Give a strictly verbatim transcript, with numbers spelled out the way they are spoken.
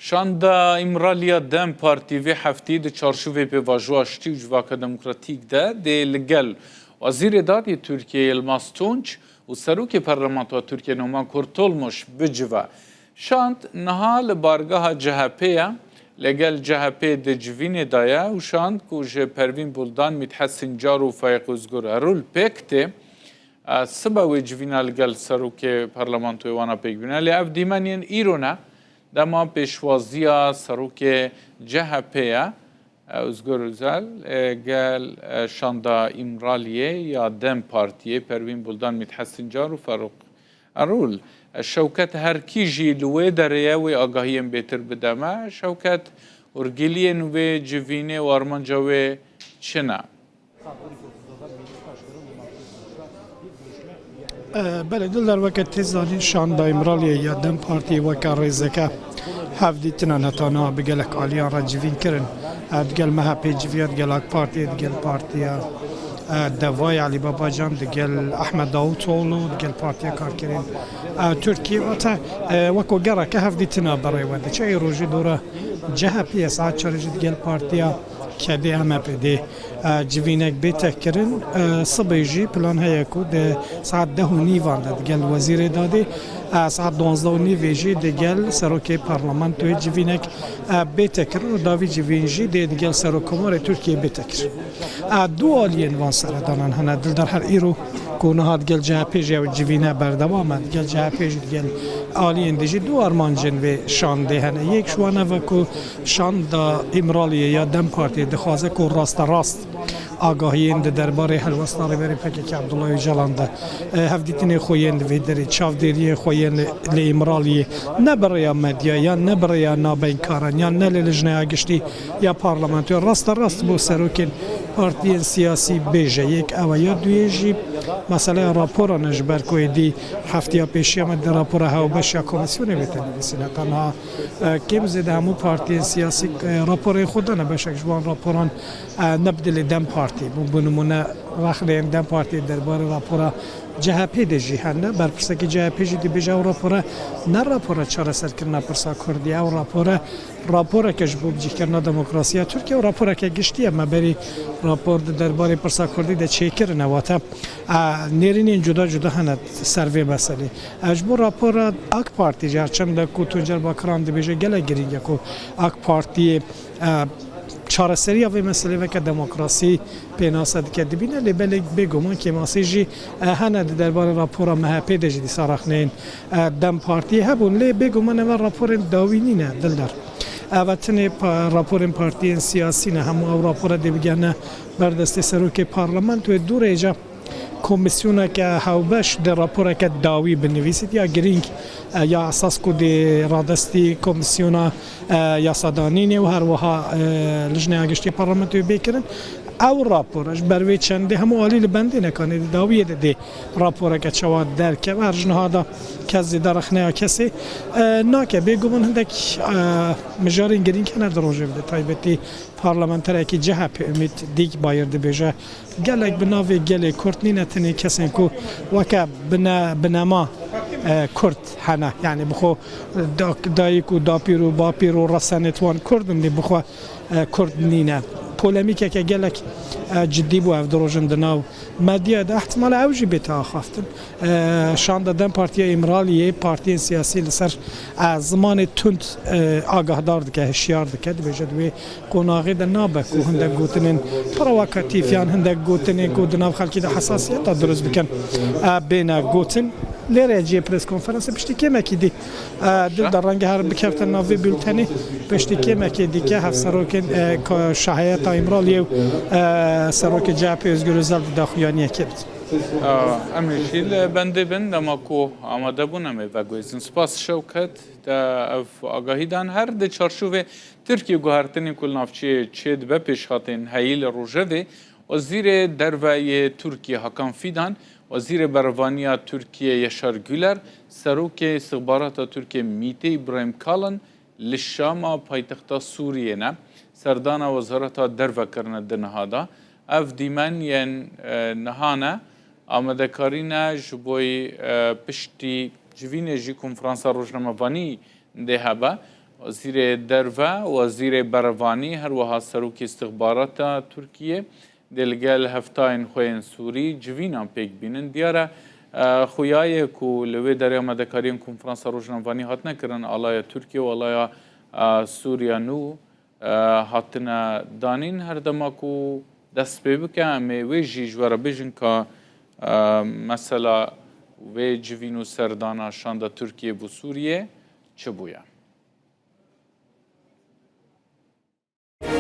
Şanda Îmraliya DEM Partî vê heftî di çarşûvê pêvajoya şitî û civaka demokratîk de dê li gel Wezîrê Dadê Tirkiyê Yilmaz Tunç û Serokê Parlamentoya Tirkiyê Numan Kurtulmuş bicive. Şand niha li bargeha C H P ye, li gel C H P di civînê de ye û şand ku ji Pervîn Buldan, Mîthet Sincar û Faîq Ozgur Erol pêk tê. E, sibe wê civîna li gel Serokê Parlamentoyê wana pêk bîne. Lê ev dîmen yên îro ne. Dema pêşwaziya Serokê C H P ye, e, Ozgur Özel, e, gel, e, şanda Îmraliyê ya DEM Partiyê, Pervîn Buldan, Mîthet Sincar û Ferûq Erol. E, Şewket Herkî jî li wê derê ye, wê agahiyên bêtir bide me. Şewket, hûrgiliyên wê civînê û armanca wê çi ne? E, belê, Dildar, weke tê zanîn, şanda Îmraliyê ya DEM Partiyê weke rêzeke hevdîtina netana bi gelek aliyan re civîn kirin. E, digel M H P civiya, digel AK Partiyê, digel Partiya, e, Devayê Elî Babacan, digel Ehmed Davutoğlu, digel Partiya Karkerên, e, Tirkiyê. Wate, e, weko gereke hevdîtina berê we diçe. Ê rojê dora C H P ye, saet çarê jî digel Partiya K D M P D. E, civînek bête kirin. E, sibê jî plan heye ku di saet deh û nîvan de digel Wezîrê Dadê, e, saet duwazdeh û nîvê jî digel Serokê Parlamentoyê civînek, e, bête kirin û dawî civîn jî dê digel Serokkomarê Tirkiyê bête kirin. E, du aliyên van seredanan hene, Dildar, her îro ku niha digel C H P jî ew civîne berdewam e, digel C H P jî digel aliyên dijî du armancên vê şandê hene. Yek ji wan ev e ku şanda Îmraliyê ya DEM Partiyê dixwaze ku rasterast agahiyên di derbarê helwesta Rêberê P K K Abdullah Ocalan de, e, hevdîtinên xwe yên di vê derê, çavdêriyên xwe yên li, li Îmraliyê, ne bi rêya medya yan ne bi rêya nabeynkariyan yan ne li Lijneya Giştî ya Parlamentoyê, rasterast bo serokên partiyên siyasî bêje. Yek ew e. Ya duyê jî meseleya raporan e, ji ber ku êdî heftiya pêşiya me di rapora hewbeş ya komîsyonê bête nivîsîn. Heta niha, e, kêm zêde hemû partiyên siyasî, e, raporên xwe dane. Beşek ji wan raporan, e, ne bi dilê DEM Partî bûn. Bo nimûne, rexneyên DEM Partî derbarê rapora C H P de jî hene. Berpirsekî C H P jî dibêje ew rapore ne rapora çareserkirina pirsa Kurdî ye, ew rapore raporeke ji bo bicîhkirina demokrasiya Tirkiye û raporeke giştî ye. Me berî rapor di derbarê pirsa Kurdî de çêkirine. Wate, e, nêrînên cuda cuda hene ser vê meselê. E, ji bo rapora AK Partî jî, her çend ku Tuncer Bakiran dibêje gelek girîng e ku AK Partiyê, e, çareseriya vê meselê weke demokrasî pênase dike, dibîne, lê belê bêguman kêmasî jî, e, hene di derbarê rapora M H P de jî dîsa rexneyên, e, DEM Partiyê hebûn. Lê bêguman ev raporên dawî nîne, Dildar. Ev tenê pa-, raporên partiyên siyasî ne. Hemû ew rapora dê bigihne ber destê serokê parlamentoyê. Dûrêje komîsyoneke hewbeş di raporeke dawî binivîsît ya girîng, e, ya esas ku dê radestî komîsyona, e, yasadanînê û her wiha, e, Lijneya Giştî Parlamentoyê bê kirin. Ew rapor e ji ber vê çendê hemû alî li bendê ne, kanê di dawiyê de dê raporeke çawa derkeve. Her ji niha de kes zêde rexneya kesê, e, nake. Bêguman hindek, e, mijarên girîng hene di rojê ve, taybetî parlamenterekî C H P Ümit Dîgbayir dibêje, gelek bi navê gelê Kurd nîne, tenê kesên ku weke bine-, binema, e, Kurd hene. Yanî bi xwe da-, dayik û dapîr û bapîr û resenêt wan Kurd in, lê bi xwe, e, Kurd nîne. Polemîkeke gelek, e, cidî bû ev du roj in di nav medyaya de. Ihtimale ew jî bête axaftin. E, şanda DEM Partiya Îmraliyê partiyên siyasî li ser, e, zimanê tund, e, agahdar dike, hişyar dike. Dibêje di wê qonaxê de nabe ku hindek gotinên provokatîf yan hindek gotinên ku di nav xelkê de hesasiyeta dirust bikin, e, bêne gotin. Lê rê cihê preskonferansê piştî kêmekî dî, e, Dildar, renge her bikevte nav vê bultenê, piştî kêmekê dîke hevserokên, e, ka-, şaheyeta Îmraliyê û, e, serokê C H P Ozgur Özel di daxuyaniyekê bidin. E, em ê jî li bendê bin, dema ku amade bûn em ê veguhêzin. Spas Şewket, te ev agahî dan. Her di çarşûvê Tirkiye guhertinên ku li navçeyê çêdibe pêşhatên heyî li rojevê, Wezîrê Derve yê Tirkiye Hakan Fidan, Wezîrê Berevaniya Tirkiye Yaşar Güler, Serokê Îstixbarata Tirkiye MÎT'ê Îbrahîm Kalin li Şama paytexta Sûriyê ne, serdana Wezareta Derve kirine di niha de. Ev dîmen yên, e, niha ne, amadekarî ne ji bo, e, piştî civînê jî konferansa rojnamevanî dê hebe. Wezîrê Derve, Wezîrê Berevanî, her wiha Serokê Îstixbarata Tirkiyê dê li gel hevtayên xwe yên Sûrî civînan pêk bînin. Diyar e, e, xuya ye ku li wê derê amadekariyên konferansa rojnamevanî hatine kirin, alaya Tirkiye û alaya, e, Sûriya nû, e, hatine danîn. Her dema ku dest pê bike, em ê wê jî ji we re bêjin ka, e, mesela vê civîn û serdana şanda Tirkiye bo Sûriye çi bûye.